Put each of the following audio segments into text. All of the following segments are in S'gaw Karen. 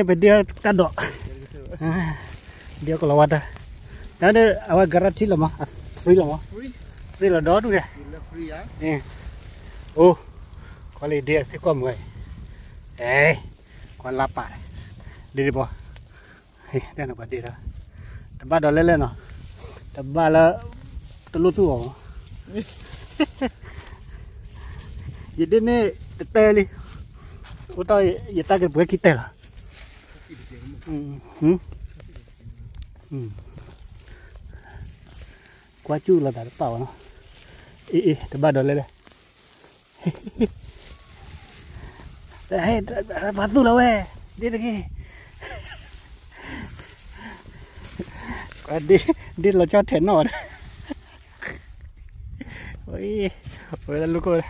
ပဒ့တၢ်ဒိး, ဒ့ကလီၤဝါတၢ်, တၢ်ဒီးအဝဲ guarantee လီၤမး, free လီၤမး, free လီၤဒီဒူၣ်ဒဲး, အိၣ်, ကွၢ်လၢဒ့သ့ၣ်ကွၢ်မုာ်ဝဲ, အဲ, ကွၢ်လါပာ်, ဒ့ဒ့ဘီ တၢ်နပှၤဒ့ဒီး, တဘၣ်ဒီးလဲၣ်လဲၣ်နီၤ, တဘၣ်လၢ တလိၣ်သူၣ်အီၤ, ယဒ့န့ၣ်တတဲလံ, အိၣ်တ့ၢ်ယတၢ်ကပှဲၤခံတဲလီၤ, ကွၢ်စူၣ်လီၤသးတပာ်ဝဲနီၤ, အ့ၣ်အ့ၣ် တဘၣ်ဒီးလဲၣ်လဲၣ် ပှၤသူၣ်လီၤဝဲ, ဒ့တဂ့ၤ, ဒ့လီၤဆီထဲးနီၣ်, ဝဲလၢလိၣ်ခိၣ်,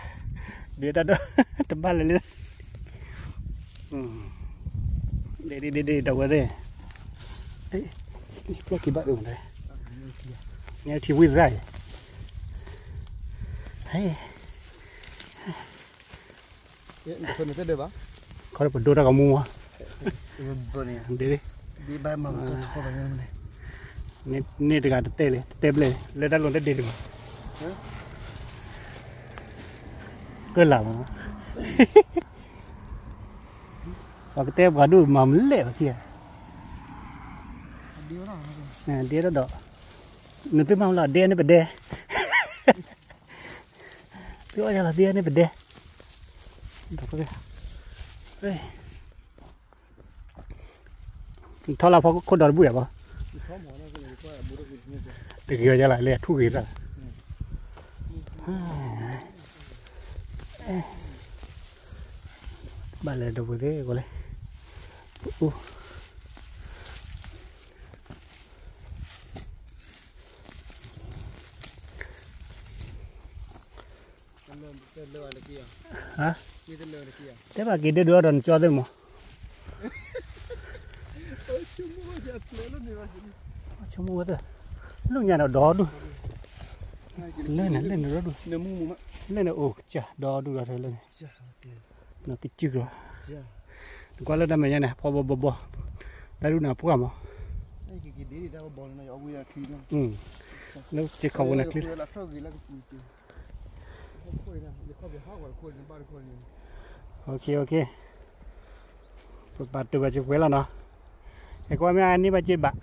ဒ့တၢ်ဒီး တဘၣ်လၢၤလၢၤ, ဒ့ဒ့ဒ့ဒ့ ဒီပုၢ်ဝဲၢ်သ့ၣ်, ဖျီၣ်ခံဘၣ်အၢမး, န့ၣ်ထံဝံၣ်သရၣ်အံၤ, ခီပဒိတၢ်ကမူမး, ဒ့ဒ့, န့ၢ်တဂၤတတဲလံ တတဲဘျဲၣ် လၢတၢ်လိၣ်တဒ့ဒ့မး, ကၢၢ်လၢ်မး, ပှၤကတဲပှၤဒိၣ်မၤမလဲၣ်ပခံဂၤ, ဒ့တၢ်ဒီး, နသုမၤမလီၤ ဒ့န့ၣ်ပဒဲ, သုအီၣ်ယၤလီၤ ဒ့န့ၣ်ပဒဲ, ထီၣ်လၢဖီခိၣ်ဒီတဘူၣ်ယၤဘၣ်, တဂ့ၤဝဲယၤလီၤ လၢအထူၣ်ဂ့ၤတၢ်, ဘၣ်လဲၤဒီပုၢ်ဝဲၢ်သ့ၣ်ကိးလဲၣ်, အိၣ် တဲဘၣ်က့ၤဒဲဒိးဒီးနကၠီသ့ၣ်မး, ဆိကမိၣ်ဝဲသ့ၣ်, လၢညါဒီးဒီဒူၣ်, လၢန့ၣ် လၢန့ၣ်ဒီဒူၣ်, လၢန့ၣ်အိၣ်ကစၢ်ဒီဒူၣ်ဒီးလၢန့ၣ်, ကစုၢ်ကလီၤ, နကွၢ်လၢတၢ်မဲာ်ညါန့ၣ် ဖီဘီဘီဘီ, တၢ်ဒူၣ်န့ၣ်အပှၢ်မး, လၢစ့ခီပူၤန့ၣ်ချံ, OK OK, ပပာ်တၢၢ်ဘၣ်စ့ပှဲၤလီၤနီၤ, ဟဲကွၢ်မ့ၢ်အန့ၢ်ဘၣ်စ့ဘၣ်,